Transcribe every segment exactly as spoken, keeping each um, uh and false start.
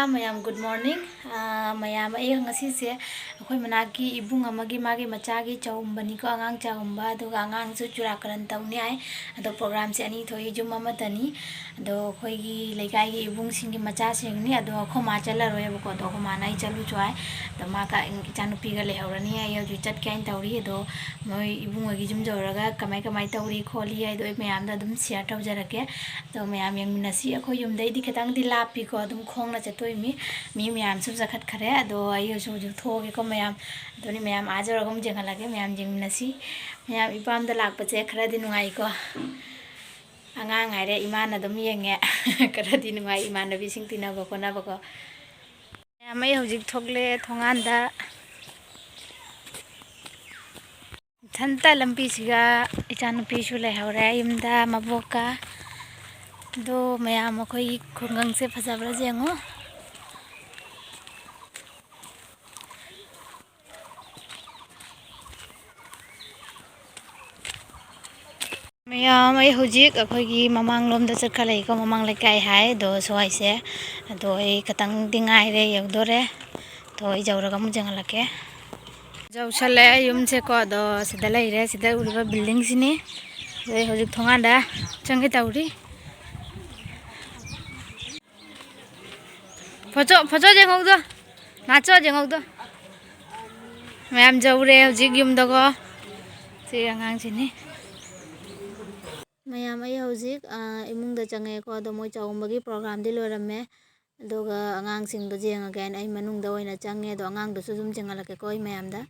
ꯃꯌꯥꯝ, good morning꯫ ꯑꯥ, ꯃꯌꯥꯝ, ꯑꯩ ꯉꯁꯤꯁꯦ ꯑꯩꯈꯣꯏ ꯃꯅꯥꯛꯀꯤ ꯏꯕꯨꯡ ꯑꯃꯒꯤ, ꯃꯥꯒꯤ ꯃꯆꯥꯒꯤ ꯆꯥꯎꯝꯕꯅꯤꯀꯣ, ꯑꯉꯥꯡ ꯆꯥꯎꯝꯕ, ꯑꯗꯨꯒ ꯑꯉꯥꯡꯁꯨ ꯆꯨꯔꯥꯀꯔꯟ ꯇꯧꯅꯤ ꯍꯥꯏ꯫ ꯑꯗꯣ programꯁꯦ ꯑꯅꯤ ꯊꯣꯛꯏ, ꯌꯨꯝ ꯑꯃꯗꯅꯤ꯫ ꯑꯗꯣ ꯑꯩꯈꯣꯏꯒꯤ ꯂꯩꯀꯥꯏꯒꯤ ꯏꯕꯨꯡꯁꯤꯡꯒꯤ ꯃꯆꯥꯁꯤꯡꯅꯤ꯫ ꯑꯗꯣ ꯑꯩꯈꯣꯏ ꯃꯥ ꯆꯠꯂꯔꯣꯏꯕꯀꯣ, ꯑꯗꯣ ꯑꯩꯈꯣꯏ ꯃꯥꯅ "ꯑꯩ ꯆꯠꯂꯨꯆꯣ" ꯍꯥꯏ꯫ ꯑꯗꯣ ꯃꯥ ꯀ-, ꯏꯆꯥꯅꯨꯄꯤꯒ ꯂꯩꯍꯧꯔꯅꯤ, ꯑꯩ ꯍꯧꯖꯤꯛ ꯆꯠꯀꯦ ꯍꯥꯏꯅ ꯇꯧꯔꯤ꯫ ꯑꯗꯣ ꯃꯣꯏ ꯏꯕꯨꯡ ꯍꯣꯏꯒꯤ ꯌꯨꯝ ꯌꯧꯔꯒ ꯀꯃꯥꯏ ꯀꯃꯥꯏ ꯇꯧꯔꯤ ꯈꯣꯠꯂꯤ ꯍꯥꯏꯗꯣ ꯑꯩ ꯃꯌꯥꯝꯗ ꯑꯗꯨꯝ share ꯇꯧꯖꯔꯛꯀꯦ꯫ ꯑꯗꯣ ꯃꯌꯥꯝ ꯌꯦꯡꯃꯤꯟꯅꯁꯤ꯫ ꯑꯩꯈꯣꯏ ꯌꯨꯝꯗꯩꯗꯤ ꯈꯤꯇꯪꯗꯤ ꯂꯥꯞꯄꯤꯀꯣ, ꯑꯗꯨꯝ ꯈꯣꯡꯅ ꯆꯠꯇꯣꯏꯃꯤ꯫ ꯃꯤ ꯃꯌꯥꯝꯁꯨ ꯆꯠꯈꯠꯈ꯭ꯔꯦ꯫ ꯑꯗꯣ ꯑꯩꯁꯨ ꯍꯧꯖꯤꯛ ꯊꯣꯛꯑꯒꯦꯀꯣ ꯃꯌꯥꯝ꯫ ꯑꯗꯨꯅꯤ ꯃꯌꯥꯝ ꯑꯥ ꯌꯧꯔꯒ ꯑꯃꯨꯛ ꯌꯦꯡꯍꯜꯂꯒꯦ, ꯃꯌꯥꯝ ꯌꯦꯡꯃꯤꯟꯅꯁꯤ꯫ ꯃꯌꯥꯝ ꯏꯄꯥꯝꯗ ꯂꯥꯛꯄꯁꯦ ꯈꯔꯗꯤ ꯅꯨꯡꯉꯥꯏꯀꯣ꯫ ꯑꯉꯥꯡ ꯍꯥꯏꯔꯦ ꯏꯃꯥꯅ ꯑꯗꯨꯝ ꯌꯦꯡꯉꯦ꯫ ꯈꯔꯗꯤ ꯅꯨꯡꯉꯥꯏ ꯏꯃꯥꯟꯅꯕꯤꯁꯤꯡ ꯇꯤꯟꯅꯕ ꯈꯣꯠꯅꯕꯀꯣ꯫ ꯃꯌꯥꯝ ꯑꯩ ꯍꯧꯖꯤꯛ ꯊꯣꯛꯂꯛꯑꯦ ꯊꯣꯡꯒꯥꯟꯗ꯫ ꯏꯊꯟꯇ ꯂꯝꯕꯤꯁꯤꯒ ꯏꯆꯥꯅꯨꯄꯤꯁꯨ ꯂꯩꯍꯧꯔꯦ ꯌꯨꯝꯗ ꯃꯕꯣꯛꯀ꯫ ꯑꯗꯣ ꯃꯌꯥꯝ ꯑꯩꯈꯣꯏꯒꯤ ꯈꯨꯡꯒꯪꯁꯦ ꯐꯖꯕ꯭ꯔꯥ ꯌꯦꯡꯉꯣ꯫ ꯃꯌꯥꯝ, ꯑꯩ ꯍꯧꯖꯤꯛ ꯑꯩꯈꯣꯏꯒꯤ ꯃꯃꯥꯡꯂꯣꯝꯗ ꯆꯠꯈꯠꯂꯛꯏꯀꯣ, ꯃꯃꯥꯡ ꯂꯩꯀꯥꯏ ꯍꯥꯏ꯫ ꯑꯗꯣ ꯁ꯭ꯋꯥꯏꯁꯦ, ꯑꯗꯣ ꯑꯩ ꯈꯇꯪꯗꯤ ꯉꯥꯏꯔꯦ ꯌꯧꯗꯣꯔꯦ꯫ ꯑꯗꯣ ꯑꯩ ꯌꯧꯔꯒ ꯑꯃꯨꯛ ꯌꯦꯡꯍꯜꯂꯛꯀꯦ꯫ ꯌꯧꯁꯜꯂꯛꯑꯦ ꯌꯨꯝꯁꯦꯀꯣ꯫ ꯑꯗꯣ ꯁꯤꯗ ꯂꯩꯔꯦ, ꯁꯤꯗ ꯎꯔꯤꯕ buildingꯁꯤꯅꯤ꯫ ꯑꯗꯣ ꯑꯩ ꯍꯧꯖꯤꯛ ꯊꯣꯡꯒꯥꯟꯗ ꯆꯪꯒꯦ ꯇꯧꯔꯤ꯫ ꯐꯣꯆꯣ, ꯐꯣꯆꯣ ꯌꯦꯡꯍꯧꯗꯣ꯫ ꯅꯥꯆꯣ ꯌꯦꯡꯍꯧꯗꯣ꯫ ꯃꯌꯥꯝ ꯌꯧꯔꯦ ꯍꯧꯖꯤꯛ ꯌꯨꯝꯗꯀꯣ꯫ ꯁꯤ ꯑꯉꯥꯡꯁꯤꯅꯤ꯫ ꯃꯌꯥꯝ, ꯑꯩ ꯍꯧꯖꯤꯛ, ꯑ, ꯏꯃꯨꯡꯗ ꯆꯪꯉꯛꯑꯦꯀꯣ꯫ ꯑꯗꯣ ꯃꯣꯏ ꯆꯥꯎꯝꯕꯒꯤ programꯗꯤ ꯂꯣꯏꯔꯝꯃꯦ꯫ ꯑꯗꯨꯒ ꯑꯉꯥꯡꯁꯤꯡꯗꯣ ꯌꯦꯡꯉꯒꯦ ꯍꯥꯏꯅ ꯑꯩ ꯃꯅꯨꯡꯗ ꯑꯣꯏꯅ ꯆꯪꯉꯦ꯫ ꯑꯗꯣ ꯑꯉꯥꯡꯗꯨꯁꯨ ꯑꯗꯨꯝ ꯌꯦꯡꯍꯜꯂꯛꯀꯦꯀꯣ ꯑꯩ ꯃꯌꯥꯝꯗ꯫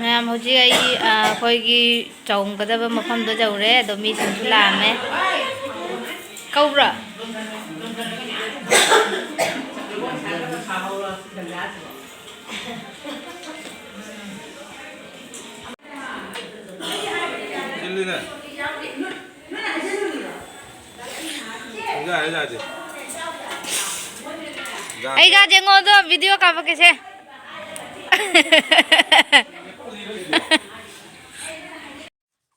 ꯃꯌꯥꯝ, ꯍꯧꯖꯤꯛ ꯑꯩ, ꯑ, ꯑꯩꯈꯣꯏꯒꯤ ꯆꯥꯎꯝꯒꯗꯕ ꯃꯐꯝꯗꯣ ꯌꯧꯔꯦ꯫ ꯑꯗꯣ ꯃꯤꯁꯤꯡꯁꯨ ꯂꯥꯛꯑꯝꯃꯦ꯫ ꯀꯧꯕ꯭ꯔꯣ? ꯆꯤꯜꯂꯤꯅꯦ꯫ ꯌꯥꯔꯦ, ꯌꯥꯔꯦ꯫ ꯑꯩꯒ ꯌꯦꯡꯉꯣ ꯑꯗꯣ, video ꯀꯥꯞꯄꯛꯀꯦꯁꯦ꯫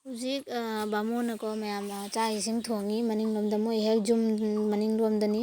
ꯍꯧꯖꯤꯛ, ꯑ, ꯕꯥꯃꯣꯟꯅꯀꯣ ꯃꯌꯥꯝ, ꯑ, ꯆꯥꯛ ꯏꯁꯤꯡ ꯊꯣꯡꯉꯤ꯫ ꯃꯅꯤꯡꯂꯣꯝꯗ, ꯃꯣꯏ ꯍꯦꯛ ꯌꯨꯝ ꯃꯅꯤꯡꯂꯣꯝꯗꯅꯤ꯫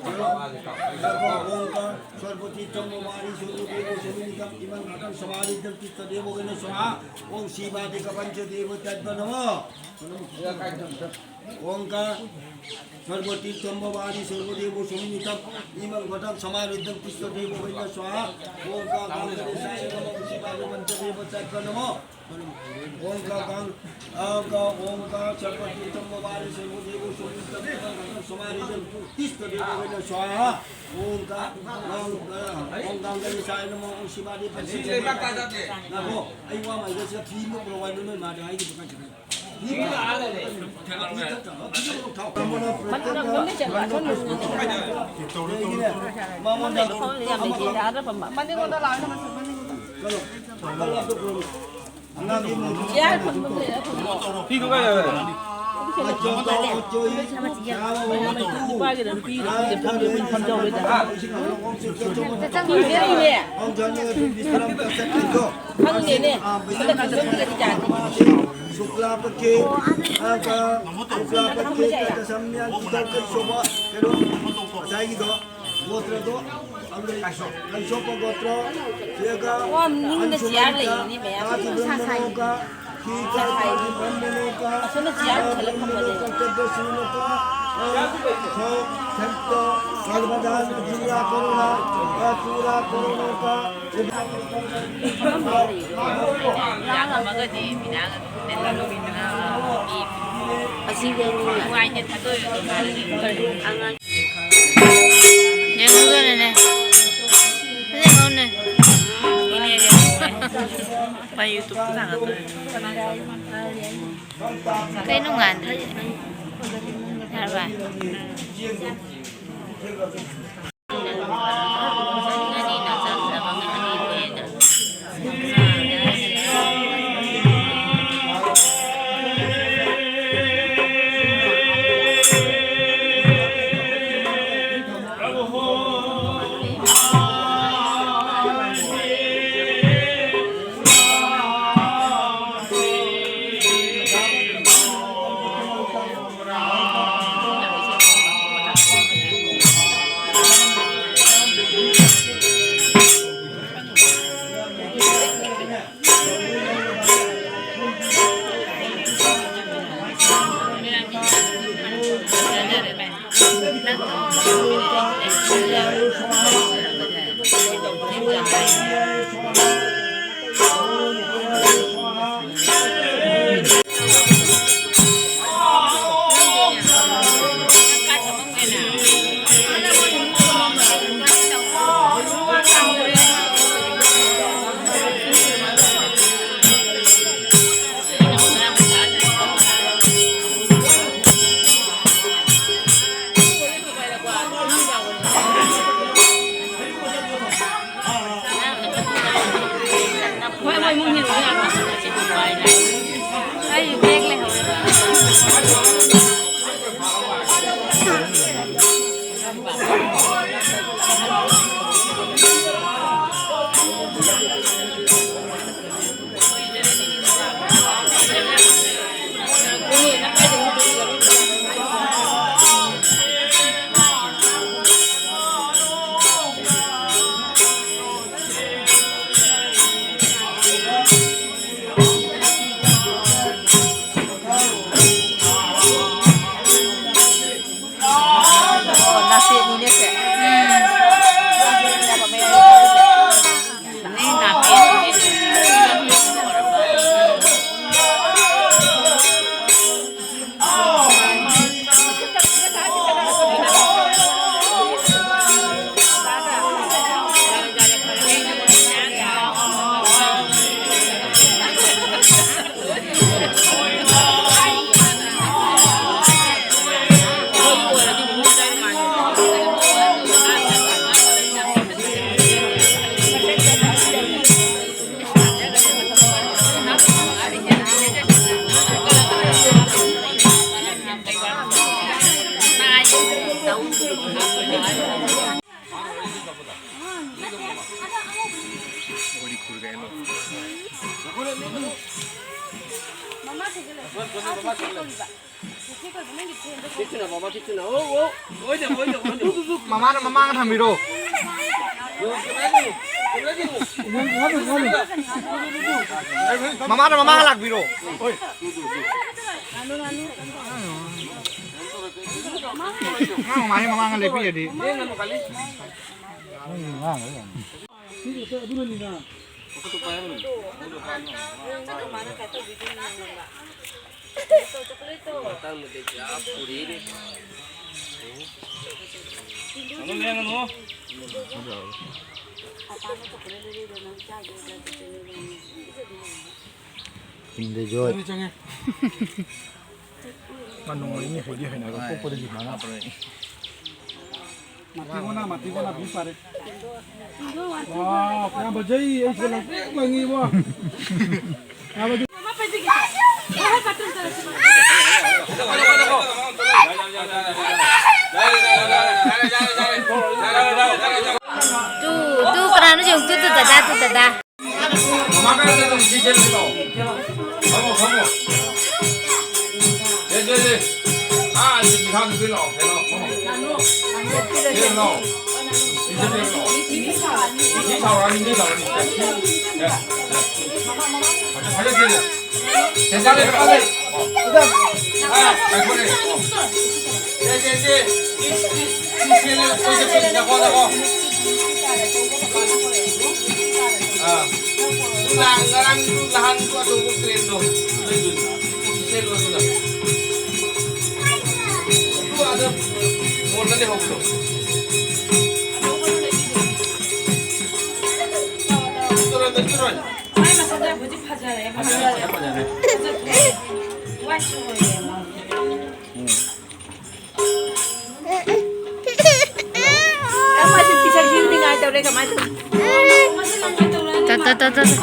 ॐ का सर्वतीर्थं वारी सर्वदेव समिनितं इमं घटं समारितं तिष्ठ देवगण स्वाहा। ॐ शिवादिक पंचदेव तद्व नमः। ॐ का सर्वतीर्थं वारी सर्वदेव समिनितं इमं घटं समारितं तिष्ठ देवगण स्वाहा। ॐ का गणेशाय नमः। ॐ शिवादिक पंचदेव तद्व नमः। ॐ का गं-, ॐ का, ॐ का सर्वतीर्थं वारी सर्वदेव समिनितं इमं घटं समारितं तिष्ठ देवगण स्वाहा। ॐ का, ॐ का, ॐ का गणेशाय नमः। ॐ शिवादिक पंचदेव। ꯉꯥꯏꯈꯣ, ꯑꯩ ꯋꯥ ꯑꯃ ꯍꯥꯏꯒꯦ, ꯁꯤꯗ ꯐꯤ ꯑꯃ ꯄꯨꯔꯛꯑꯣ ꯍꯥꯏꯕ ꯅꯣꯏ ꯃꯥꯗ ꯍꯥꯏꯒꯤꯕ ꯀꯥꯟꯁꯤꯗ꯫ ꯐꯤ ꯑꯃ ꯂꯥꯛꯑ ꯂꯩꯔꯦ꯫ ꯐꯤ ꯑꯃ ꯂꯧꯊꯣꯛ꯫ ꯃꯅꯨꯡꯗ ꯐꯝꯃ ꯂꯩ, ꯆꯠꯂꯣ, ꯑꯁꯣꯝꯗ꯫ ꯃꯉꯣꯟꯗ ꯐꯝꯃ ꯂꯩ, ꯌꯥꯗ꯭ꯔꯥ ꯐꯝꯕ? ꯃꯅꯤꯡꯂꯣꯝꯗ ꯂꯥꯛꯑꯣ, ꯃꯅꯤꯡꯂꯣꯝꯗ꯫ ꯆꯠꯂꯣ꯫ ꯆꯤꯌꯥꯔ ꯐꯪꯕ ꯂꯩꯔ ꯐꯪꯕ? ꯅꯨꯄꯥꯒꯤꯔ ꯅꯨꯄꯤꯒꯤꯔ ꯈꯪꯗꯦ, ꯃꯣꯏ ꯐꯝꯖꯍꯧꯔꯦꯗ꯫ ꯆꯪꯉꯤꯅꯦ꯫ ꯈꯪꯗꯦꯅꯦ꯫ ꯍꯟꯗꯛ ꯈꯪꯗꯦꯗꯤ ꯌꯥꯗꯦ꯫ शुक्ला पक्षे, शुक्ला पक्षे, ꯆꯥꯛꯀ ꯁꯝꯅꯤꯌꯥꯟ ꯄꯤꯊꯣꯛ ꯀꯩ ꯁꯣꯕ, ꯀꯩꯅꯣ, ꯉꯁꯥꯏꯒꯤꯗꯣ꯫ ꯒꯣꯇ꯭ꯔꯗꯣ, ꯑꯗꯨꯗꯩ ꯀꯩꯁꯣꯞꯄ ꯒꯣꯇ꯭ꯔ, ꯁꯤꯗꯒ ꯑꯣ, ꯃꯅꯤꯡꯗ ꯆꯤꯌꯥꯔ ꯂꯩꯔꯤꯅꯦ ꯃꯌꯥꯝ꯫ ꯇꯥꯖ ꯕ꯭ꯔꯍ꯭ꯃꯅꯣꯀ, ꯈꯤ ꯇꯥꯖ ꯕ꯭ꯔꯍ꯭ꯃꯅꯣꯀ, ꯑꯁꯣꯝꯗ ꯆꯤꯌꯥꯔ ꯄꯨꯁꯜꯂ ꯐꯝꯕꯅꯦ꯫ ꯕ꯭ꯔꯍ꯭ꯃꯅꯣꯀ, ꯆꯟꯗ꯭ꯔ ꯁꯨꯅꯣꯀ, सर्वदा चूड़ा करुणा, चूड़ा करुणा का ꯑꯁꯤꯒꯤ ꯑꯅꯤꯅ꯫ ꯌꯦꯡꯉꯨꯗꯣꯏꯅꯦ꯫ ꯐꯖꯅ ꯉꯧꯅꯦ꯫ ꯃꯥꯏ YouTube ꯊꯥꯒꯠꯇꯣꯏꯅꯦ꯫ ꯀꯩꯅꯣ ꯉꯥꯟꯗ꯭ꯔꯤꯁꯦ? ꯌꯥꯔꯕ? ꯃꯃꯥꯅ ꯃꯃꯥꯡꯗ ꯊꯝꯕꯤꯔꯣ꯫ ꯃꯃꯥꯅ ꯃꯃꯥꯡꯗ ꯂꯥꯛꯄꯤꯔꯣ꯫ ꯃꯃꯥꯅ ꯃꯃꯥꯡꯗ ꯂꯦꯞꯄꯤꯔꯗꯤ꯫ ꯍꯤꯡꯗ ꯖꯣꯏ꯫ ꯃꯅꯨꯡ ꯑꯣꯏꯅꯤ, ꯍꯩꯗꯤ ꯍꯩꯅꯔꯣꯏ, ꯄꯣꯛꯄꯗꯒꯤ ꯃꯥꯅ꯫ ꯃꯥꯇꯤꯒꯣꯅ, ꯃꯥꯇꯤꯒꯣꯅ ꯕꯤ ꯐꯔꯦ꯫ ꯋꯥ, ꯀꯌꯥꯝ ꯐꯖꯩ, ꯑꯩ ꯁꯤꯗ ꯂꯪꯇ꯭ꯔꯤꯛ ꯂꯪꯉꯤꯕꯣ꯫ ꯀꯌꯥꯝ ꯐꯖꯩ꯫ ꯇꯨ, ꯇꯨ, ꯀꯅꯥꯅꯣ ꯌꯦꯡꯉꯨ, ꯇꯨ, ꯇꯨ, ꯗꯗꯥ, ꯇꯨ, ꯗꯗꯥ꯫ ꯃꯃꯥ ꯀꯥꯏ ꯆꯠꯂꯤꯅꯣ? ꯁꯤ ꯆꯦꯜꯂꯁꯤ ꯂꯥꯛꯑꯣ꯫ ꯐꯝꯃꯣ, ꯐꯝꯃꯣ꯫ ꯁꯦ, ꯁꯦ, ꯁꯦ꯫ ꯑꯥ, ꯁꯤ ꯄꯤꯈꯥꯝꯗ ꯂꯥꯛꯑꯣ꯫ ꯁꯦ, ꯂꯥꯛꯑꯣ, ꯐꯝꯃꯣ꯫ ꯁꯦ, ꯂꯥꯛꯑꯣ꯫ ꯁꯤ ꯆꯦꯜꯂꯁꯤ ꯂꯥꯛꯑꯣ꯫ ꯃꯤꯃꯤ ꯁꯥꯎꯔꯛꯑꯅꯤ, ꯃꯤꯃꯤ ꯁꯥꯎꯔꯛꯑꯅꯤ꯫ ꯁꯦ, ꯁꯦ꯫ ꯐꯖ, ꯐꯖ ꯆꯦꯜꯂꯨ꯫ ꯁꯦ, ꯆꯦꯜꯂꯨ, ꯐꯖ꯫ ꯑꯥ, ꯉꯥꯏꯈꯣꯅꯦ꯫ ꯁꯦ, ꯁꯦ, ꯁꯦ꯫ ꯁꯤ, ꯁꯤ, ꯁꯤ ꯆꯦꯜꯂꯨ, ꯀꯣꯏ ꯆꯠꯄ, ꯅꯀꯣ, ꯅꯀꯣ꯫ ꯑꯥ꯫ ꯂꯥꯡ-, ꯉꯔꯥꯡꯁꯨ ꯅꯍꯥꯟꯁꯨ ꯑꯆꯧꯕ ꯀ꯭ꯔꯦꯟꯗꯣ꯫ ꯑꯗꯨꯏꯗꯨꯅꯤ꯫ ꯁꯦꯜꯂꯨ ꯑꯗꯨꯅ꯫ ꯑꯗꯨ ꯑꯥꯗ ꯃꯣꯜꯗ ꯂꯩꯍꯧꯕꯗꯣ꯫ ꯇꯨꯔꯣꯏ, ꯇꯨꯔꯣꯏ꯫ ꯃꯥꯏ ꯃꯁꯛꯇ ꯍꯧꯖꯤꯛ ꯐꯖꯔꯦ꯫ ꯐꯖꯔꯦ, ꯐꯖꯔꯦ, ꯐꯖꯔꯦ꯫ ꯋꯥꯏ ꯁꯤ ꯑꯣꯏꯔꯦ꯫ ꯎꯝ꯫ ꯑꯃꯁꯨ ꯄꯤꯁꯛꯁꯤ ꯅꯤꯡꯉꯥꯏ ꯇꯧꯔꯦ, ꯀꯃꯥꯏ ꯇꯧꯅꯤ? ꯇ, ꯇ, ꯇ, ꯇ, ꯇ꯫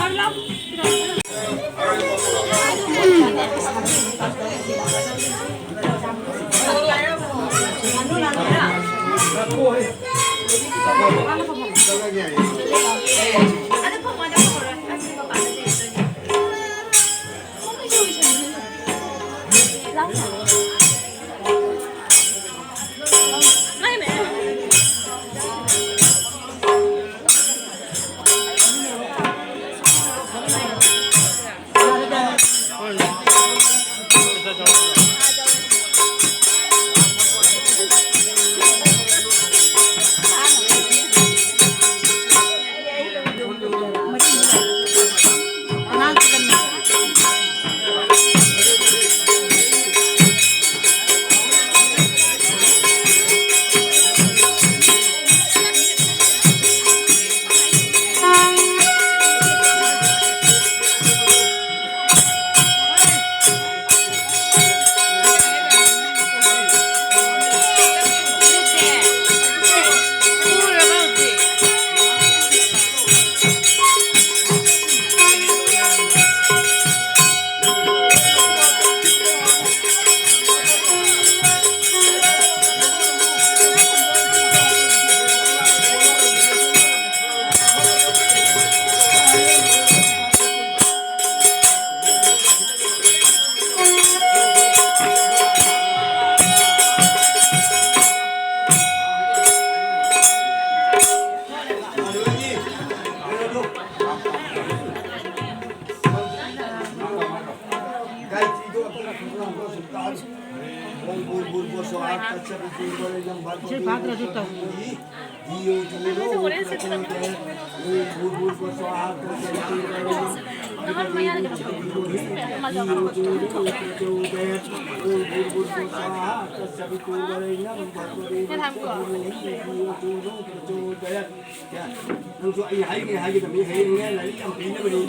ꯅꯪꯁꯨ ꯑꯩ ꯍꯥꯏꯒꯦ ꯍꯥꯏꯒꯗꯕꯅꯤ, ꯍꯌꯦꯡꯅꯦ ꯂꯥꯏꯔꯤꯛ ꯌꯥꯝ ꯄꯤꯅꯕꯅꯤ꯫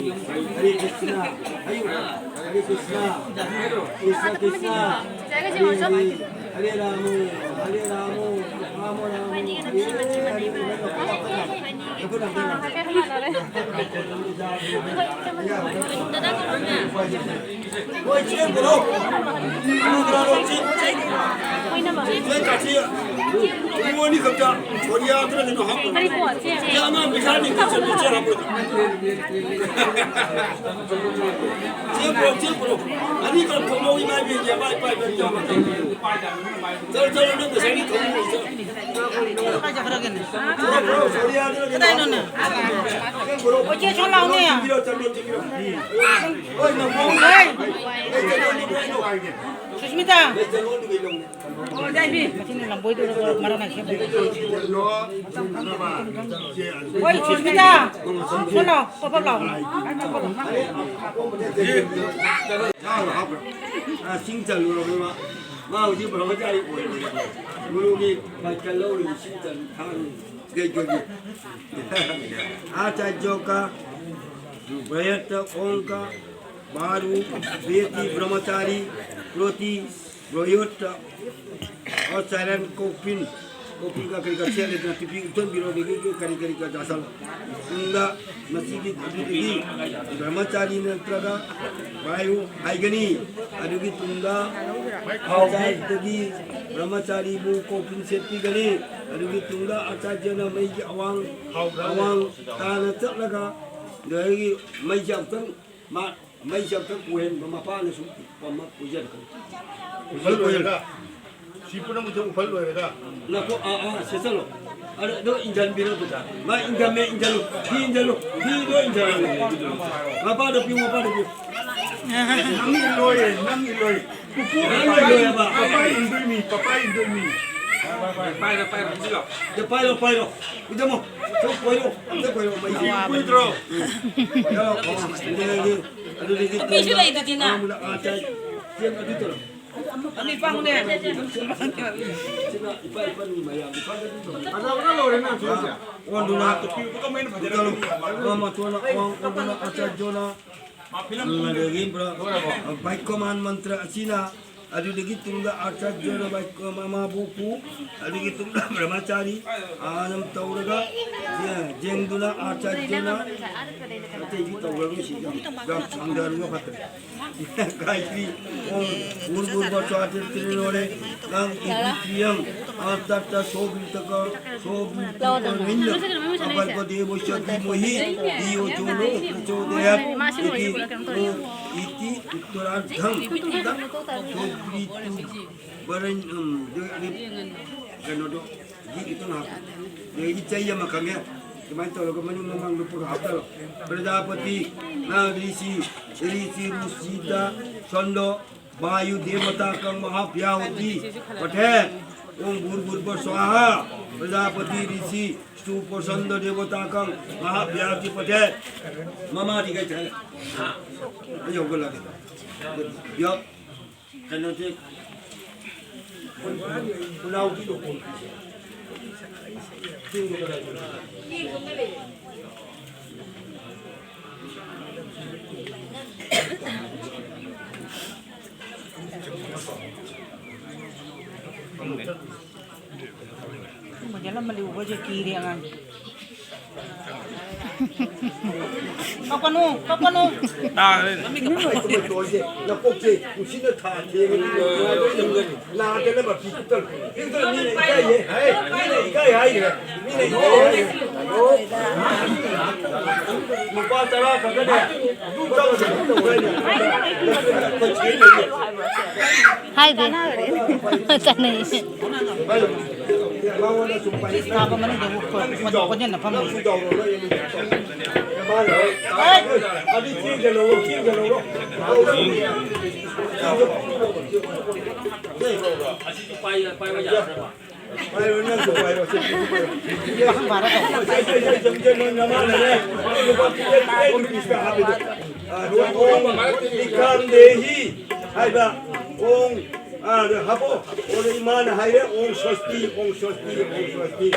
ꯍꯔꯦ ꯀ꯭ꯔꯤꯁꯅ ꯍꯥꯏꯌꯨ꯫ ꯍꯔꯦ ꯀ꯭ꯔꯤꯁꯅ꯫ ꯀ꯭ꯔꯤꯁꯅ ꯀ꯭ꯔꯤꯁꯅ꯫ ꯍꯔꯦ ꯍꯔꯦ꯫ ꯍꯔꯦ ꯔꯥꯃ꯫ ꯍꯔꯦ ꯔꯥꯃ꯫ ꯔꯥꯃ ꯔꯥꯃ꯫ ꯍꯔꯦ ꯍꯔꯦ꯫ ꯍꯣꯏ, ꯆꯦꯡ ꯄꯨꯔꯛꯑꯣ꯫ ꯆꯦꯡ ꯀꯥꯁꯤ꯫ ꯊꯣꯡꯉꯨ ꯑꯅꯤꯈꯛꯇ ꯀꯣꯔꯤꯌꯥꯗꯨꯅ ꯀꯩꯅꯣ ꯍꯥꯞꯄꯣ꯫ ꯁꯤ ꯑꯉꯥꯡ ꯃꯆꯥꯅꯤ, ꯀꯤꯠꯆꯟꯗ ꯆꯦ ꯍꯥꯞꯄꯣ꯫ ꯆꯦ ꯄꯨꯔꯛꯑꯣ, ꯆꯦ ꯄꯨꯔꯛꯑꯣ꯫ ꯑꯅꯤꯈꯛ ꯊꯣꯡꯉꯣ, ꯏꯃꯥ ꯏꯕꯦꯟꯒꯤ ꯑꯃ ꯏꯄꯥ ꯏꯕꯦꯟꯒꯤ ꯑꯃ꯫ ꯆꯠꯂꯣ, ꯆꯠꯂꯣ, ꯅꯪ ꯉꯁꯥꯏꯒꯤ ꯊꯣꯡꯉꯨ, ꯆꯠꯂꯣ꯫ ꯀꯥꯏ ꯆꯠꯈ꯭ꯔꯒꯦꯅꯦ? ꯆꯠꯂꯣ, ꯄꯨꯔꯛꯑꯣ, ꯀꯣꯔꯤꯌꯥꯗꯨꯅ ꯀꯩꯅꯣ ꯀꯗꯥꯏꯅꯣꯅꯦ? ꯍꯥꯞꯄꯣ꯫ ꯆꯦ ꯄꯨꯔꯛꯑꯣ꯫ ꯑꯣ, ꯆꯦ ꯁꯣꯝ ꯂꯥꯛꯑꯣꯅꯦ꯫ ꯆꯠꯂꯣ, ꯆꯠꯂꯣ, ꯆꯠꯂꯣ꯫ ꯍꯣꯏ, ꯅꯪ ꯍꯣꯏ꯫ ꯁꯨꯁꯃꯤꯇꯥ꯫ ꯂꯩ, ꯆꯠꯂꯣ, ꯑꯗꯨꯒ ꯌꯦꯡꯉꯣ꯫ ꯃꯁꯤꯅ ꯂꯝꯕꯣꯏꯗꯧꯔꯒ ꯃꯔꯛ ꯅꯥꯏꯁꯦ꯫ ꯍꯣꯏ, ꯁꯨꯁꯃꯤꯇꯥ꯫ ꯁꯣꯝ ꯂꯥꯛꯑꯣ, ꯄꯞ ꯄꯞ ꯂꯥꯛꯑꯣ꯫ ꯆꯥꯔꯣ, ꯍꯥꯞꯈ꯭ꯔꯣ꯫ ꯑ, ꯁꯤꯡ ꯆꯜꯂꯨꯔꯕꯅꯦ ꯃꯥ꯫ ꯃꯥ ꯍꯧꯖꯤꯛ ꯕ꯭ꯔꯍꯃꯆꯥꯔꯤ ꯑꯣꯏꯔꯦ꯫ ꯒꯨꯔꯨꯒꯤ ꯃꯥꯏꯀꯩ ꯂꯧꯔꯤꯕ ꯁꯤꯡ ꯆꯜ ꯊꯥꯡ ꯀꯩ ꯀꯩꯒꯤ꯫ आचार्यों का बृहत ओम का बारू बेटी ब्रह्मचारी प्रोति गृहस्थ और चरण कोपिन, कोपिन का करी का छह लेते हैं, टिपी उठन बिरो देखिए कि करी करी का जासल। उंदा मसीह की अभी देखिए, ब्रह्मचारी ने तरह का वायु आइगनी, अभी तुंगा आचार्य की ब्रह्मचारी वो कोपिन से पी गनी, अभी तुंगा आचार्य ने मैं ये अवांग, अवांग तान चल लगा, गई मैं जब तक ꯃꯥ ꯃꯩꯁꯦ ꯑꯝꯇꯪ ꯎꯍꯟꯕ ꯃꯄꯥꯅꯁꯨ ꯑꯃ ꯎꯖꯔꯛꯀꯅꯤ꯫ ꯎꯐꯜ ꯂꯣꯏꯔꯒ, ꯁꯤ ꯄꯨꯝꯅꯃꯛꯁꯦ ꯎꯐꯜ ꯂꯣꯏꯔꯒ꯫ ꯅꯈꯣ-, ꯑꯥ, ꯑꯥ, ꯁꯦ ꯆꯠꯂꯣ꯫ ꯑꯗꯣ, ꯑꯗꯣ ꯏꯟꯖꯟꯕꯤꯔꯣ ꯑꯗꯨꯗ꯫ ꯃꯥ ꯏꯟꯖꯝꯃꯦ, ꯏꯟꯖꯜꯂꯨ꯫ ꯐꯤ ꯏꯟꯖꯜꯂꯨ꯫ ꯐꯤꯗꯣ ꯏꯟꯖꯜꯂꯨ꯫ ꯃꯄꯥꯗꯣ ꯄꯤꯌꯨ, ꯃꯄꯥꯗꯣ ꯄꯤꯌꯨ꯫ ꯅꯪ ꯏꯜꯂꯣꯏꯌꯦ, ꯅꯪ ꯏꯜꯂꯣꯏ꯫ ꯄꯨꯄꯨ, ꯅꯪ ꯏꯜꯂꯣꯏꯌꯦꯕ꯫ Papa ꯏꯟꯗꯣꯏꯅꯤ, papa ꯏꯟꯗꯣꯏꯅꯤ꯫ ꯄꯥꯏꯔꯣ, ꯄꯥꯏꯔꯣ, ꯄꯥꯏꯔꯣ꯫ ꯏꯟꯖꯝꯃꯣ꯫ ꯁꯨꯝ ꯀꯣꯏꯔꯣ꯫ ꯑꯝꯇ ꯀꯣꯏꯔꯣ꯫ ꯃꯩꯁꯦ꯫ ꯀꯨꯏꯗ꯭ꯔꯣ? ꯀꯣꯏꯔꯣ꯫ ꯑꯗꯨꯗꯒꯤ, ꯑꯗꯨꯗꯒꯤ ꯅꯨꯄꯤꯁꯨ ꯂꯩꯗꯨꯗꯤ ꯅꯪ꯫ ꯑꯃꯨꯛ ꯑꯥ ꯆꯥꯏ꯫ ꯆꯦꯡ ꯑꯗꯨ ꯇꯧꯔꯣ꯫ ꯑꯅꯤ ꯄꯥꯡꯅꯦ꯫ ꯁꯤꯅ ꯏꯄꯥ ꯏꯄꯥꯒꯤ ꯃꯌꯥꯝ ꯏꯄꯥꯗ ꯑꯗꯨꯝ ꯇꯧꯔꯣ꯫ ꯐꯖꯕꯒ ꯂꯣꯏꯔꯦ ꯅꯪ ꯁꯣꯝꯁꯦ꯫ ꯑꯣꯟꯗꯨꯅ, ꯐꯖꯕꯒ ꯃꯩꯅ ꯐꯖꯔꯦ꯫ ꯇꯧꯔꯣ꯫ ꯑꯃ ꯇꯣꯟꯅ, ꯑꯋꯥꯡ ꯑꯣꯟꯗꯨꯅ, ꯑꯆꯥ ꯖꯣꯅ꯫ ꯑꯗꯒꯤ ꯄꯨꯔꯥ ꯚꯥꯏꯀꯣꯃꯥꯟ ꯃꯟꯇ꯭ꯔ ꯑꯁꯤꯅ ꯑꯗꯨꯗꯒꯤ ꯇꯨꯡꯗ ꯑꯥꯆꯥꯔꯌꯅ ꯃꯥꯕꯨ ꯄꯨ, ꯑꯗꯨꯒꯤ ꯇꯨꯡꯗ ꯕ꯭ꯔꯍꯃꯆꯥꯔꯤ ꯑꯥꯅꯝ ꯇꯧꯔꯒ ꯌꯦꯡꯗꯨꯅ ꯑꯥꯆꯥꯔꯌꯅ ꯑꯇꯩꯗꯤ ꯇꯧꯔꯔꯣꯏ꯫ ꯁꯤ ꯌꯥꯝ, ꯌꯥꯝ ꯁꯥꯡꯊꯔꯒ ꯐꯠꯇ꯭ꯔꯦ꯫ ꯒꯥꯌꯇ꯭ꯔꯤ ꯑꯣꯝ ꯎꯔꯕꯨꯔꯕ ꯁ꯭ꯋꯥꯇꯤꯔ ꯇꯤꯔꯤꯅꯣꯔꯦ ꯅꯪ ꯏꯕꯤ ꯄꯤꯌꯝ अष्टादश शोभितक शोभितक नैन्य अकल्प देवस्य धीमहि धियो यो न प्रचोदयात् इति नो इति उत्तरार्धं शोभितु वरं ꯀꯩꯅꯣꯗꯣ ꯒꯤ ꯈꯤꯇꯪ ꯍꯥꯞꯄꯣ꯫ ꯑꯗꯒꯤ ꯆꯩ ꯑꯃ ꯈꯪꯉꯦ꯫ ꯑꯗꯨꯃꯥꯏꯅ ꯇꯧꯔꯒ ꯃꯅꯤꯡ ꯃꯃꯥꯡꯗ ꯄꯨꯔꯥ ꯍꯥꯞꯆꯜꯂꯣ꯫ ꯄ꯭ꯔꯖꯥꯄꯇꯤ ꯅ ꯔꯤꯁꯤ ꯔꯤꯁꯤ ꯔꯨꯁꯤꯗ ꯁꯟꯗꯣ ꯚꯥꯌꯨ ꯗꯦꯕꯇꯥ ꯀꯪ ꯃꯍꯥꯚ꯭ꯌꯥꯍꯨꯇꯤ ꯄꯊꯦ꯫ ꯎꯝ ꯚꯨꯔ ꯚꯨꯔꯚ ꯁ꯭ꯋꯥꯍꯥ꯫ ꯄ꯭ꯔꯖꯥꯄꯇꯤ ꯔꯤꯁꯤ ꯁꯨ ꯄ꯭ꯔꯁꯟꯗ ꯗꯦꯕꯇꯥ ꯀꯪ ꯃꯍꯥꯚ꯭ꯌꯥꯍꯨꯇꯤ ꯄꯊꯦ꯫ ꯃꯃꯥꯗꯤ ꯀꯩ ꯊꯥꯏ? ꯑꯩ ꯍꯧꯒꯠꯂꯒꯦ꯫ ꯌꯞ꯫ ꯀꯩꯅꯣꯗꯤ ꯎꯅꯥꯎꯗꯤ ꯂꯣꯛꯄ꯫ ꯃꯨꯟꯖꯜꯂꯝꯃꯗꯤ ꯎꯕꯁꯦ ꯀꯤꯔꯦ ꯑꯉꯥꯡ꯫ ꯀꯞꯀꯅꯨ, ꯀꯞꯀꯅꯨ꯫ ꯇꯥꯈ꯭ꯔꯦ꯫ ꯅꯀꯣꯛꯁꯦ ꯅꯨꯡꯁꯤꯠꯅ ꯊꯥ ꯊꯦꯡꯉꯗꯤ ꯅꯥꯗꯅꯕ ꯐꯤ ꯀꯨꯞꯇꯅ꯫ ꯃꯤꯅ ꯏꯀꯥꯏꯌꯦ꯫ ꯃꯤꯅ ꯏꯀꯥꯏ ꯍꯥꯏꯈ꯭ꯔꯦ꯫ ꯃꯤꯅ ꯏꯀꯥꯏ ꯍꯥꯏꯈ꯭ꯔꯦ꯫ ꯂꯨꯄꯥ ꯇꯔꯥ ꯈꯛꯇꯅꯦ꯫ ꯍꯥꯏꯗꯦ꯫ ꯆꯠꯅꯩ꯫ ꯃꯉꯣꯟꯗ ꯁꯨꯝ ꯄꯥꯏ-, ꯀꯥꯕ ꯃꯅꯨꯡꯗ ꯑꯃꯨꯛ ꯀꯣꯟ-, ꯀꯣꯟ-, ꯀꯣꯟꯁꯤꯟꯅ ꯐꯝꯃꯤ꯫ ꯅꯪꯁꯨ ꯌꯥꯎꯔꯣ, ꯅꯣꯏ ꯑꯅꯤ ꯆꯠꯂꯣ꯫ ꯑꯗꯨ ꯆꯦꯡꯗ ꯂꯧꯔꯣ, ꯆꯦꯡꯗ ꯂꯧꯔꯣ꯫ ꯑꯁꯤꯁꯨ ꯄꯥꯏ-, ꯄꯥꯏꯕ ꯌꯥꯗ꯭ꯔꯕ? ꯄꯥꯏꯔꯣ, ꯅꯪꯁꯨ ꯄꯥꯏꯔꯣ, ꯁꯤ ꯄꯥꯏꯔꯣ꯫ ꯁꯦ, ꯁꯦ, ꯁꯦ, ꯁꯦ, ꯅꯣꯏ ꯅꯃꯥꯅꯅꯦ꯫ ꯂꯨꯄꯥ ten rupees ꯀ ꯍꯥꯞꯄꯤꯗꯣ꯫ ꯑ, ꯑꯗꯨꯒ ꯑꯣꯝ ꯏꯀꯥꯝ ꯗꯦꯍꯤ ꯍꯥꯏꯕ ꯑꯣꯝ, ꯑ, ꯑꯗꯨ ꯍꯥꯞꯄꯣ꯫ ꯑꯗꯨ ꯏꯃꯥꯅ ꯍꯥꯏꯔꯦ, ꯑꯣꯝ ꯁ꯭ꯋꯁꯇꯤ, ꯑꯣꯝ ꯁ꯭ꯋꯁꯇꯤ, ꯑꯣꯝ ꯁ꯭ꯋꯁꯇꯤ꯫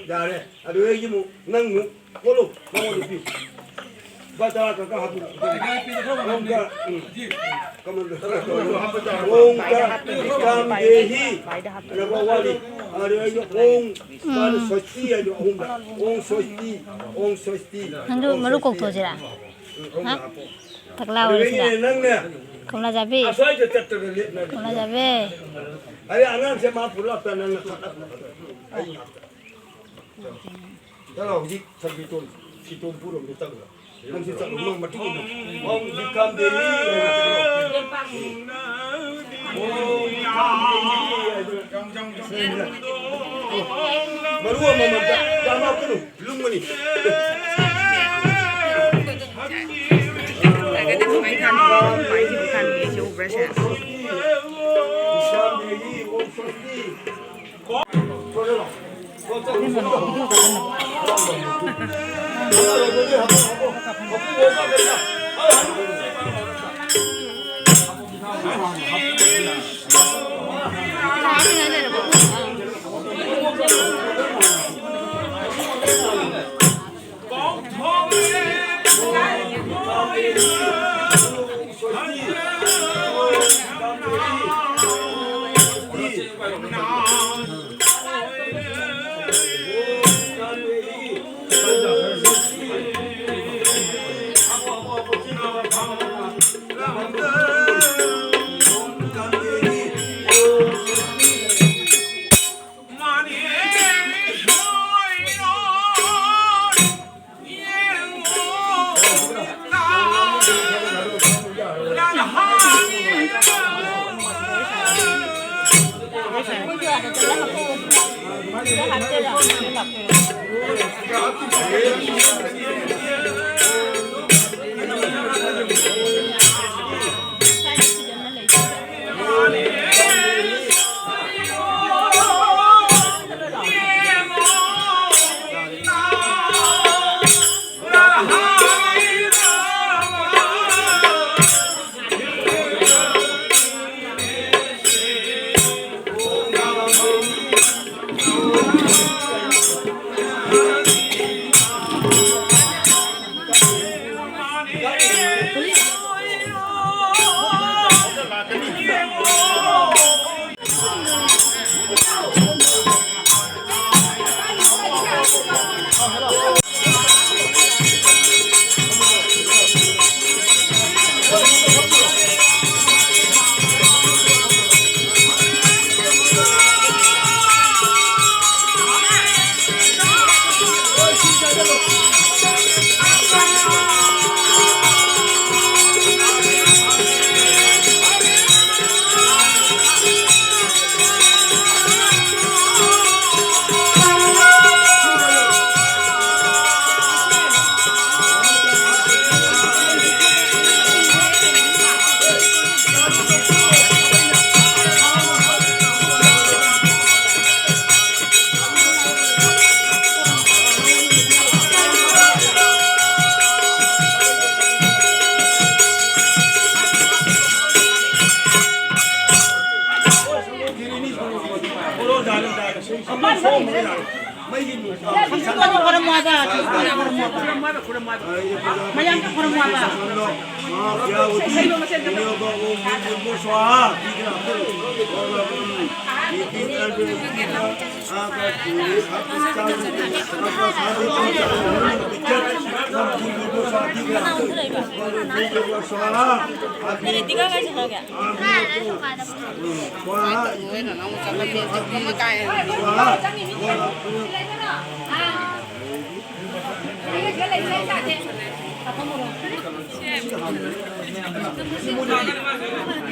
ꯌꯥꯔꯦ꯫ ꯑꯗꯨꯗꯒꯤ ꯑꯃꯨꯛ ꯅꯪ ꯑꯃꯨꯛ ꯀꯣꯜꯂꯨ, ꯃꯉꯣꯟꯗ ꯄꯤꯌꯨ꯫ ꯂꯨꯄꯥ ꯇꯔꯥ ꯈꯛꯇ ꯍꯥꯞꯄꯨ꯫ ꯑꯣꯝ ꯀ-, ꯎꯝ꯫ ꯀꯃꯟ-, ꯑꯣꯝ ꯀ ꯏꯀꯥꯝ ꯗꯦꯍꯤ꯫ ꯑꯗꯨꯒ ꯋꯥꯠꯂꯤ꯫ ꯑꯗꯨꯗꯒꯤ ꯑꯣꯝ, ꯃꯥꯅ ꯁ꯭ꯋꯁꯇꯤ ꯍꯥꯏꯗꯣ ꯑꯍꯨꯝꯗ꯫ ꯑꯣꯝ ꯁ꯭ꯋꯁꯇꯤ, ꯑꯣꯝ ꯁ꯭ꯋꯁꯇꯤ, ꯅꯪꯁꯨ ꯑꯣꯝ ꯃꯔꯨ ꯁ꯭ꯋꯁꯇꯤ꯫ ꯀꯣꯛꯊꯣꯛꯑꯁꯤꯔꯥ? ꯎꯝ, ꯑꯍꯨꯝꯗ ꯍꯥ? ꯍꯥꯞꯄꯣ꯫ ꯇꯛꯂꯥ ꯑꯣꯏꯔꯁꯤꯔꯥ? ꯑꯗꯨꯗꯒꯤꯅꯦ ꯅꯪꯅꯦ, ꯀꯣꯝꯂꯥꯖꯥꯕꯤ꯫ ꯑꯁ꯭ꯋꯥꯏꯗ ꯆꯠꯇꯅ ꯂꯦꯞꯅꯔꯤ꯫ ꯀꯣꯝꯂꯥꯖꯥꯕꯤ꯫ ꯑꯔꯦ, ꯑꯉꯥꯡꯁꯦ ꯃꯥ ꯄꯨꯔꯛꯇ ꯅꯪꯅ ꯊꯥꯗꯠꯄ꯫ ꯑꯩ ꯉꯥꯛꯇ꯫ ꯆꯠꯂꯣ, ꯍꯧꯖꯤꯛ ꯁꯟꯕꯤꯇꯣꯟ, ꯁꯤꯇꯣꯟ ꯄꯨꯔꯣꯝꯗ ꯆꯠꯂꯨꯔꯣ꯫ ꯅꯪꯁꯨ ꯆꯠꯂꯨ, ꯅꯪ ꯃꯇꯨꯡ ꯏꯜꯂꯨ꯫ ꯑꯣꯝ ꯕꯤꯀꯥꯝ ꯗꯦꯕꯤ ꯍꯥꯏꯅ ꯆꯠꯂꯣ꯫ ꯑꯣꯝ ꯕꯤꯀꯥꯝ ꯗꯦꯕꯤ ꯍꯥꯏꯗꯅ꯫ ꯃꯔꯨ ꯑꯃꯃꯝꯇ ꯌꯥꯝ ꯍꯥꯞꯀꯅꯨ꯫ ꯂꯨꯝꯒꯅꯤ꯫ ꯂꯥꯛꯀꯅꯤ, ꯁꯨꯃꯥꯏꯅ ꯊꯥꯟꯕꯤꯌꯣ, ꯁꯨꯃꯥꯏꯅ ꯊꯥꯟꯕꯤꯌꯣ, ꯁꯤ ꯎꯕ꯭ꯔꯥ, ꯁꯦ? ꯁꯝꯁꯨꯡꯗꯣ ꯈꯣꯔꯝꯃꯣ ꯍꯥꯏꯕ, ꯁꯝꯁꯨꯡꯗꯣ ꯈꯣꯔꯝꯃꯣ ꯍꯥꯏꯕ꯫ ꯃꯌꯥꯝꯗ ꯈꯣꯔꯝꯃꯣ ꯍꯥꯏꯕ꯫ स्वाहा।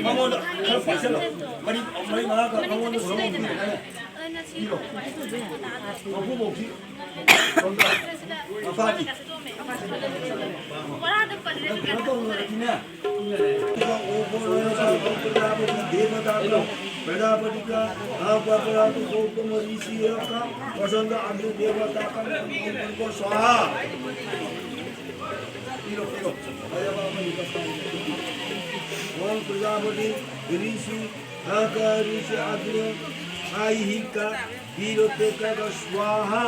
ꯃꯉꯣꯟꯗ ꯈꯔ ꯄꯥꯏꯁꯜꯂꯣ꯫ ꯃꯔꯤ, ꯃꯔꯤ ꯃꯉꯥꯒ ꯃꯉꯣꯟꯗ ꯈꯔ ꯄꯤꯔꯣ꯫ ꯃꯄꯨꯕꯣꯛꯁꯤ ꯁꯣꯝꯗ ꯃꯄꯥꯗꯤ꯫ ꯅꯪ ꯀꯩꯅꯣ ꯇꯧꯔꯨꯔꯗꯤꯅꯦ꯫ ꯄ꯭ꯔꯖꯥꯄꯇꯤ ꯗꯦꯕꯇꯥ ꯄ꯭ꯔꯖꯥꯄꯇꯤꯒ ꯃꯍꯥꯄ꯭ꯔꯖꯥꯄꯇꯤ ꯒꯧꯇꯃ ꯔꯤꯁꯤ ꯄꯁꯟꯗ ꯑꯒ꯭ꯅꯤ ꯗꯦꯕꯇꯥ ꯀꯝ ꯀꯝ ꯀꯝ ꯀꯝ ꯀꯝ ꯁ꯭ꯋꯥꯍꯥ꯫ ꯄꯤꯔꯣ, ꯄꯤꯔꯣ꯫ ꯃꯌꯥꯝ ꯑꯃꯅꯤ ꯀꯁꯥꯏ꯫ ॐ प्रजापति ऋषि आका ऋषि अग्नि आहिका वीरतेका स्वाहा।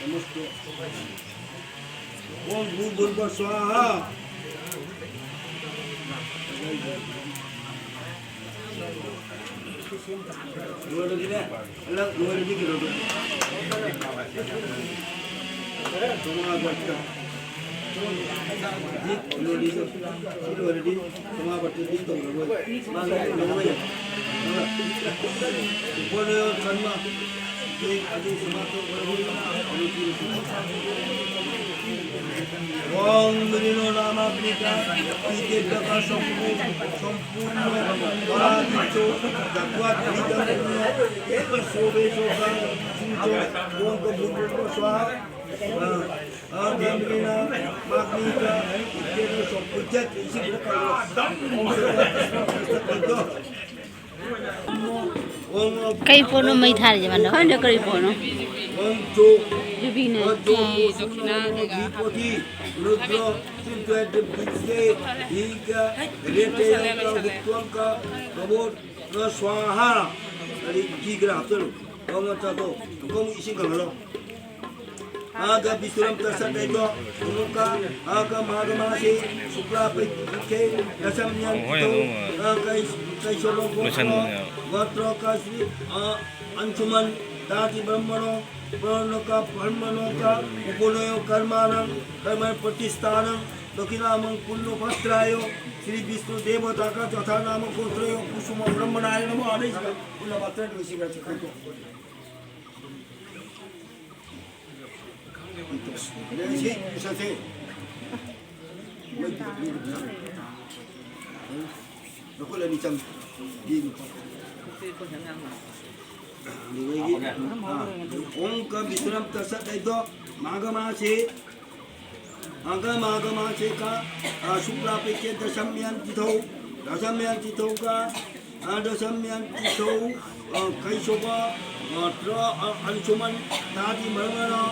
नमस्ते। ॐ भूर्भुवः स्वाहा। ꯂꯣꯏꯔꯗꯤꯅꯦ, ꯍꯟꯗꯛ ꯂꯣꯏꯔꯗꯤ ꯀꯩꯅꯣꯗꯣ, ꯆꯥꯝꯃꯉꯥ ꯋꯥꯠꯇ꯫ ꯍꯧꯖꯤꯛ ꯂꯣꯏꯔꯗꯤ, ꯁꯤ ꯂꯣꯏꯔꯗꯤ ꯆꯥꯝꯃꯉꯥ ꯋꯥꯠꯇꯗꯤ ꯇꯧꯔꯔꯣꯏ꯫ ꯃꯥ ꯂꯣꯏꯔꯔꯣꯏ꯫ ꯎꯄꯔ ꯀꯟꯃ꯫ ॐ विलीनो नामाग्निका इत्येतत् सम्पू-, सम्पूर्ण पराजितो दत्त्वा त्रितं पुण्य एकशोभे शोभा सूचो ॐ भूर्भुवः स्वाहा। ॐ विलीनो नामाग्निका इत्येतत् सम्पूज्यते इति ꯀꯩ ꯄꯣꯠꯅꯣ ꯃꯩ ꯊꯥꯔꯤꯁꯦ ꯃꯥꯅ? ꯈꯪꯗꯦ ꯀꯔꯤ ꯄꯣꯠꯅꯣ꯫ ꯌꯨꯕꯤꯅꯦ꯫ ꯐꯤ ꯗꯈꯤꯅꯥ ꯀꯩꯀꯥ ꯍꯥꯞꯄ꯫ ꯔꯨꯗ꯭ꯔ ꯆꯤꯟꯇ꯭ꯋꯦꯟꯇ ꯕꯤꯖꯦ ꯍꯤꯒ ꯔꯦꯇꯦꯌꯣꯒ ꯍꯨꯠꯇꯣꯟꯒ ꯀꯕꯣꯠ ꯁ꯭ꯋꯥꯍꯥ꯫ ꯑꯗꯩ ꯘꯤ ꯈꯔ ꯍꯥꯞꯆꯜꯂꯨ꯫ ꯑꯗꯨꯒ ꯆꯥꯊꯣꯛ꯫ ꯑꯃꯨꯛꯀ ꯑꯃꯨꯛ ꯏꯁꯤꯡ ꯀꯪꯍꯜꯂꯣ꯫ ꯑꯒ ꯕꯤꯁ꯭ꯔꯝ ꯇꯁꯠ ꯂꯩꯗꯣ꯫ ꯑꯃꯨꯛꯀ ꯑꯒ ꯃꯥꯒ ꯃꯥꯁꯦ ꯁꯨꯛꯂꯥ ꯄꯩꯈꯦ ꯗꯁꯝ ꯌꯥꯟ ꯍꯣꯏ, ꯇꯣ꯫ ꯑꯗꯨꯝ, ꯑ, ꯀꯩ-, ꯀꯩꯁꯣꯕ ꯒꯣꯇ꯭ꯔꯣ꯫ ꯂꯣꯏꯁꯟꯕꯅꯦ꯫ ꯒꯣꯇ꯭ꯔꯣ ꯀꯁ꯭ꯔꯤ, ꯑ, ꯑꯟꯁꯨꯃꯟ ꯇꯥꯇꯤ ꯕ꯭ꯔꯍꯃꯅꯣ꯫ ꯄ꯭ꯔꯣꯅꯣꯀ ꯄ꯭ꯔꯃꯅꯣꯀ ꯎꯄꯅꯌꯣ ꯀꯔꯃꯥꯅꯪ ꯀꯔꯃ ꯄ꯭ꯔꯇꯤꯁ꯭ꯊꯥꯅꯪ ꯗꯈꯤꯅꯥꯃꯪ ꯄꯨꯟꯅꯣ ꯄꯠꯇ꯭ꯔꯥꯌꯣ ꯁ꯭ꯔꯤ ꯕꯤꯁ꯭ꯅꯨ ꯗꯦꯕꯣꯇꯥꯀ ꯆꯊꯥ ꯅꯥꯃ ꯒꯣꯇ꯭ꯔꯌꯣ ꯀꯨꯁꯨꯃ ꯕ꯭ꯔꯍꯃꯅꯥꯌ ꯅꯃꯣ ꯑꯅꯤꯁꯤꯒ ꯄꯨꯟꯅ ꯃꯥꯇ꯭ꯔ ꯂꯣꯏꯁꯤꯒ ꯆꯤꯈꯠꯇꯣ꯫ ꯂꯩꯁꯤ ꯏꯁꯠꯁꯦ꯫ ꯅꯈꯨꯠ ꯑꯅꯤ ꯆꯪ꯫ ꯑꯗꯨꯗꯒꯤ, ꯑꯥ, ꯑꯣꯝ ꯀ ꯕꯤꯁ꯭ꯔꯝ ꯇꯁꯠ ꯍꯥꯏꯗꯣ, ꯃꯥꯒ ꯃꯥꯁꯤ, ꯃꯥꯒ ꯃꯥꯒ ꯃꯥꯁꯤ ꯀ, ꯑꯥ, ꯁꯨꯛꯂꯥ ꯄꯦꯀꯦ ꯗꯁꯝ ꯌꯥꯟ ꯇꯤꯊꯧ, ꯗꯁꯝ ꯌꯥꯟ ꯇꯤꯊꯧ ꯀ, ꯑꯥ, ꯗꯁꯝ ꯌꯥꯟ ꯇꯤꯊꯧ, ꯑ, ꯀꯩꯁꯣꯕ, ꯑ, ꯇ꯭ꯔ, ꯑ, ꯑꯟꯁꯨꯃꯟ, ꯇꯥꯗꯤ ꯃꯔꯝꯅ꯫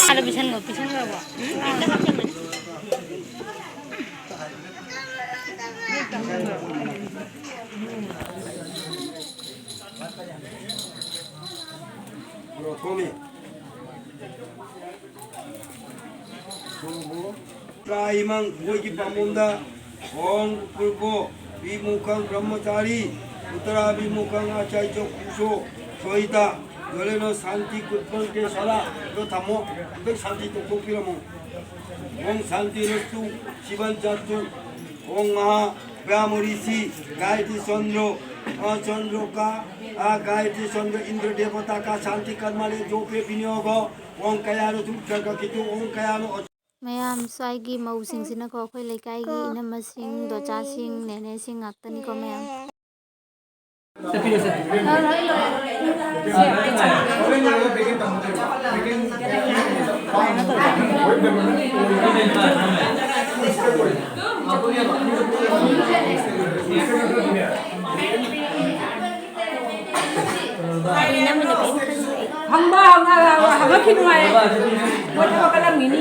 ꯑꯥꯗ ꯄꯤꯁꯟꯈꯣ, ꯄꯤꯁꯟꯈ꯭ꯔꯕꯣ? ꯎꯝ, ꯑꯝꯇ ꯍꯥꯞꯆꯟꯕꯅꯤ꯫ ꯇꯥꯏꯃꯪ ꯃꯣꯏꯒꯤ ꯄꯥꯝꯕꯣꯝꯗ ॐ पूर्वो विमुखं ब्रह्मचारी उत्तरा विमुखं आचार्य पुरुषो सोहिता ꯖꯣꯂꯦꯅꯣ ꯁꯥꯟꯇꯤ ꯀꯨꯠꯄꯜ ꯀꯦ ꯁꯣꯂꯥ꯫ ꯑꯗꯣ ꯊꯝꯃꯣ꯫ ꯑꯝꯇꯪ ꯁꯥꯟꯇꯤ ꯇꯧꯊꯣꯛꯄꯤꯔꯝꯃꯣ꯫ ॐ शांति रस्तु शिवं जातु। ॐ महाब्रह्म ऋषि गायत्री चंद्र, अ, चंद्र का, अ, गायत्री चंद्र इंद्र देवता का शांति कर्म ले जो पे विनियोग हो। ॐ कयानो तुम जगह की तू ॐ कयानो ꯃꯌꯥꯝ ꯁ꯭ꯋꯥꯏꯒꯤ ꯃꯧꯁꯤꯡꯁꯤꯅꯀꯣ, ꯑꯩꯈꯣꯏ ꯂꯩꯀꯥꯏꯒꯤ ꯏꯅꯝꯃꯁꯤꯡ, ꯗꯣꯆꯥꯁꯤꯡ, ꯅꯦꯅꯦꯁꯤꯡ ꯉꯥꯛꯇꯅꯤꯀꯣ ꯃꯌꯥꯝ꯫ ꯍꯪꯕ ꯍꯪꯉ-, ꯍꯪꯉꯛꯈꯤꯅꯨ ꯍꯥꯏꯌꯦ꯫ ꯃꯣꯏ ꯊꯕꯛ ꯀꯜꯂꯝꯒꯤꯅꯤ꯫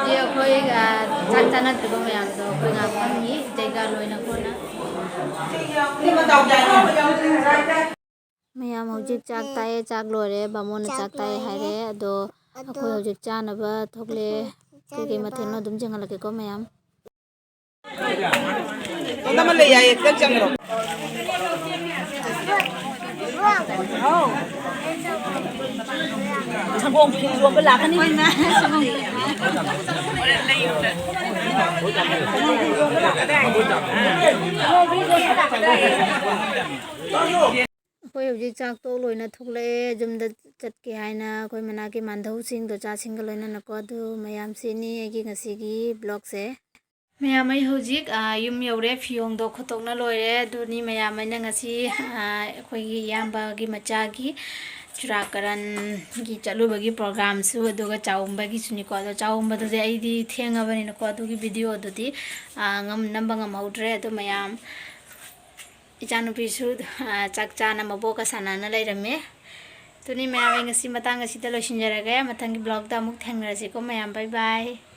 ꯍꯧꯖꯤꯛ ꯑꯩꯈꯣꯏ, ꯑ, ꯆꯥꯛ ꯆꯥꯅꯗ꯭ꯔꯤꯕ ꯃꯌꯥꯝꯗꯣ ꯑꯩꯈꯣꯏ ꯉꯥꯏꯍꯥꯛ ꯐꯝꯃꯤ, ꯖꯩꯒ ꯂꯣꯏꯅ ꯀꯣꯟꯅ꯫ ꯃꯌꯥꯝ ꯍꯧꯖꯤꯛ ꯆꯥꯛ ꯇꯥꯛꯑꯦ, ꯆꯥꯛ ꯂꯣꯏꯔꯦ, ꯕꯥꯃꯣꯟꯅ ꯆꯥꯛ ꯆꯥꯛ ꯇꯥꯛꯑꯦ ꯂꯣꯏꯔꯦ꯫ ꯍꯥꯏꯔꯦ꯫ ꯑꯗꯣ ꯑꯗꯣ ꯑꯩꯈꯣꯏ ꯍꯧꯖꯤꯛ ꯆꯥꯅꯕ ꯊꯣꯛꯂꯛꯑꯦ꯫ ꯀꯩꯀꯩ ꯆꯥꯅꯕ ꯃꯊꯦꯜꯅꯣ ꯑꯗꯨꯝ ꯌꯦꯡꯍꯜꯂꯛꯀꯦꯀꯣ ꯃꯌꯥꯝ꯫ ꯇꯣꯟꯗꯃ ꯂꯩ ꯌꯥꯏꯌꯦ, ꯈꯤꯇꯪ ꯆꯪꯈ꯭ꯔꯣ꯫ ꯍꯥꯎ꯫ ꯁꯪꯒꯣꯝ ꯈꯦꯔ ꯌꯣꯟꯕ ꯂꯥꯛꯀꯅꯤ꯫ ꯑꯩꯈꯣꯏ ꯍꯧꯖꯤꯛ ꯆꯥꯛ ꯇꯣꯛ ꯂꯣꯏꯅ ꯊꯣꯛꯂꯛꯑꯦ꯫ ꯌꯨꯝꯗ ꯆꯠꯀꯦ ꯍꯥꯏꯅ ꯑꯩꯈꯣꯏ ꯃꯅꯥꯛꯀꯤ ꯃꯥꯟꯙꯧꯁꯤꯡ, ꯗꯣꯆꯥꯁꯤꯡꯒ ꯂꯣꯏꯅꯅꯀꯣ꯫ ꯑꯗꯨ ꯃꯌꯥꯝꯁꯤꯅꯤ ꯑꯩꯒꯤ ꯉꯁꯤꯒꯤ vlogꯁꯦ꯫ ꯃꯌꯥꯝ, ꯑꯩ ꯍꯧꯖꯤꯛ, ꯑ, ꯌꯨꯝ ꯌꯧꯔꯦ꯫ ꯐꯤ ꯍꯣꯡꯗꯣꯛ ꯈꯣꯠꯇꯣꯛꯅ ꯂꯣꯏꯔꯦ꯫ ꯑꯗꯨꯅꯤ ꯃꯌꯥꯝ, ꯑꯩꯅ ꯉꯁꯤ, ꯑ, ꯑꯩꯈꯣꯏꯒꯤ ꯏꯌꯥꯝꯕꯒꯤ ꯃꯆꯥꯒꯤ ꯆꯨꯔꯥꯀꯔꯟꯒꯤ ꯆꯠꯂꯨꯕꯒꯤ ꯄ꯭ꯔꯣꯒ꯭ꯔꯥꯝꯁꯨ, ꯑꯗꯨꯒ ꯆꯥꯎꯝꯕꯒꯤꯁꯨꯅꯤꯀꯣ꯫ ꯑꯗꯣ ꯆꯥꯎꯝꯕꯗꯨꯗꯤ ꯑꯩꯗꯤ ꯊꯦꯡꯉꯕꯅꯤꯅꯀꯣ, ꯑꯗꯨꯒꯤ ꯚꯤꯗꯤꯑꯣꯗꯨꯗꯤ, ꯑ, ꯉꯝ-, ꯅꯝꯕ ꯉꯝꯍꯧꯗ꯭ꯔꯦ꯫ ꯑꯗꯣ ꯃꯌꯥꯝ, ꯏꯆꯥꯅꯨꯄꯤꯁꯨ, ꯑ, ꯆꯥꯛ ꯆꯥꯅ ꯃꯕꯣꯛꯀ ꯁꯥꯟꯅꯅ ꯂꯩꯔꯝꯃꯦ꯫ ꯑꯗꯨꯅꯤ ꯃꯌꯥꯝ, ꯑꯩ ꯉꯁꯤ ꯃꯇꯥꯡ ꯑꯁꯤꯗ ꯂꯣꯏꯁꯤꯟꯖꯔꯒꯦ꯫ ꯃꯊꯪꯒꯤ ꯕ꯭ꯂꯣꯒꯇ ꯑꯃꯨꯛ ꯊꯦꯡꯅꯔꯁꯤꯀꯣ ꯃꯌꯥꯝ꯫ ꯕꯥꯏ ꯕꯥꯏ꯫